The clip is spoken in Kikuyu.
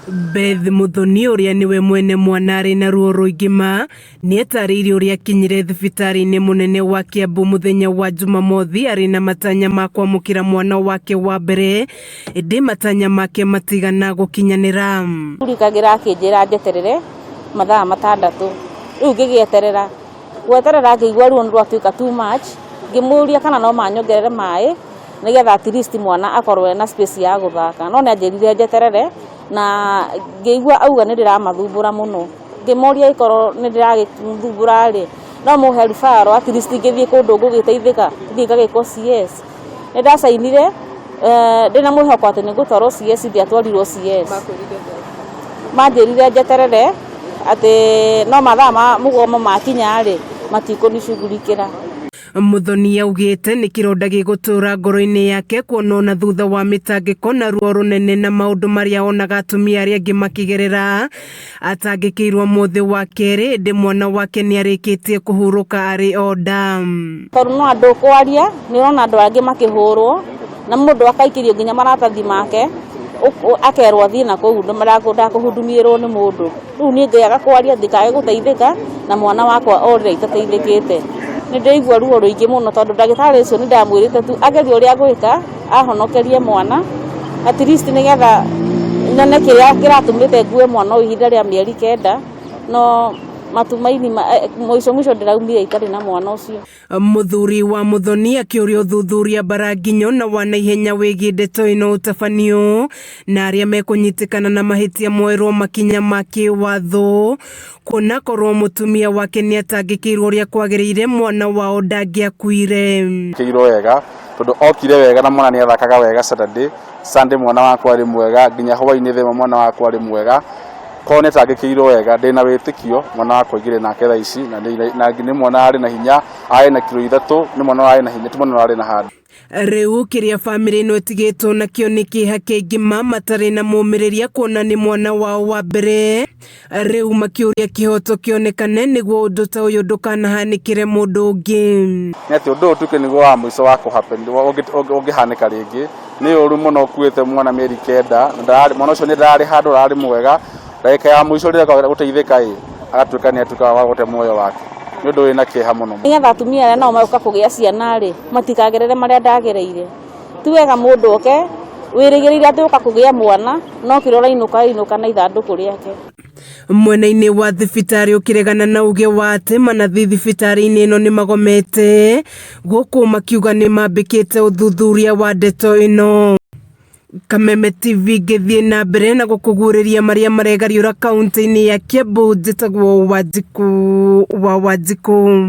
Beth Muthoni ũrĩa nĩwe mwene mwana arĩ na ruo rũingĩ ma nĩatarĩirie ũrĩa akinyire thibitarĩ-inĩ mũnene wa Kiambu mũthenya wa Jumamothi arĩ na matanya ma kwamũkĩra mwana wake wa mbere ĩndĩ matanya make matigana gũkinyanĩra. Rikagĩra akĩnjĩra njeterere mathaa 6, rĩu ngĩgĩeterera, gweterera ngĩigua ruo nĩ rwatuĩka too much, ngĩmũria kana no manyongerere maĩ nĩgetha at least mwana akorwo ena space ya gũthaka, no nĩ anjĩrire njeterere na ngĩigua auga nĩ ndĩramathumbũra mũno, ngĩmoria angĩkorwo nĩ ndĩragĩthumbũra rĩ, no mũhe referral at least ngĩthiĩ kũndũ ngũgĩteithĩka, thiĩ ngagĩkwo CS. Nĩ ndacainire ndĩna mwĩhoko atĩ nĩ ngũtwarwo CS, ndiatwarirwo CS. Manjĩrire njeterere atĩ no mathaa ma mũgomo makinya rĩ, matikũnicugurikĩra. Muthoni augĩte nĩ kĩronda gĩgũtũra ngoro-inĩ yake kuona ona thutha wa mĩtangĩko na ruo rũnene na maũndũ marĩa onaga atumia arĩa angĩ makĩgerera atangĩkĩirwo mũthĩ wa kerĩ ĩndĩ mwana wake nĩ arĩkĩtie kũhurũka arĩ o nda. Tondũ no andũ kwaria nĩ ũrona andũ angĩ makĩhũrwo na mũndũ akaikĩrio nginya maratathi make akerwo athiĩ na kũu ndakũhudumĩrwo nĩ mũndũ. Rĩu niĩ ngĩaga kwaria ndikage gũteithĩka na mwana wakwa orĩra itateithĩkĩte. Nĩ ndĩraigua ruo rũingĩ mũno tondũ ndagĩtarĩ ũcio nĩ ndamwĩrĩte tu agerie ũrĩa agwĩka ahonokerie mwana at least nĩgetha nyone kĩrĩa kĩratũmĩte ngue mwana ũyũ ihinda rĩa mĩeri 9, no matumaini mũico mũico ndĩraumire itarĩ na mwana ũcio. Mũthuri wa Muthoni akĩũria ũthuthuria mbaranginyo na wa naihenya wĩgiĩ ndeto ĩno ũtabanio na arĩa mekũnyitĩkana na mahĩtia moerwo makinya ma kĩwatho kuona korwo mũtumia wake nĩ atangĩkĩirwo ũrĩa kwagĩrĩire mwana wao ndangĩakuire. Kĩirwo wega tondũ okire wega na mwana nĩ athakaga wega Saturday, Sunday mwana wakwa arĩ mwega nginya hwainĩ thema mwana wakwa arĩ mwega. Korwo nĩ atangĩkĩirwo wega ndĩna wĩtĩkio mwana wakwa aingĩre nake thaa ici na nĩ mwana arĩ na hinya, arĩ na kiro 3, nĩ mwana ũrarĩ na hinya ti mwana ũrarĩ na handũ. Rĩu kĩrĩa bamĩrĩ ĩno ĩtigĩtwo nakĩo nĩ kĩeha kĩingĩ ma matarĩ na mũmĩrĩria kuona nĩ mwana wao wa mbere. Rĩu makĩũria kĩhoto kĩonekane nĩguo ũndũ ta ũyũ ndũkanahanĩkĩre mũndũ ũngĩ. Nĩ atĩ ũndũ ũyũ ũtuĩke nĩguo wa mũico wa kũ happen ũngĩhanĩka rĩngĩ. Nĩ ũru mũno ũkuĩte mwana mĩeri 9 na mwana ũcio nĩ ndararĩ handũ ararĩ mwega, ndagĩka ya mũico rĩrĩa akwaga gũteithĩka ĩ, agatuĩka nĩ atuĩka wa gũte muoyo wake. Nĩ ũndũ wĩna kĩeha mũno. Nĩgetha atumia arĩa nao maroka kũgĩa ciana rĩ, matikagerere marĩa ndagereire. Ti wega mũndũ oke wĩrĩgĩrĩire atĩ ũka kũgĩa mwana, no kĩrĩa ũrainũka ũrainũka na ithandũkũ rĩake. Mwena-inĩ wa thibitarĩ ũkĩregana na uge wa atĩ manathi thibitarĩ-inĩ ĩno nĩ magomete, gũkũ makiuga nĩ mambĩkĩte ũthuthuria wa ndeto ĩno. Kameme TV ngĩthiĩ na mbere na gũkũguũrĩria marĩa maregariũra kaunti-inĩ ya Kiambu, njĩtagwo Wanjikũ wa Wanjikũ.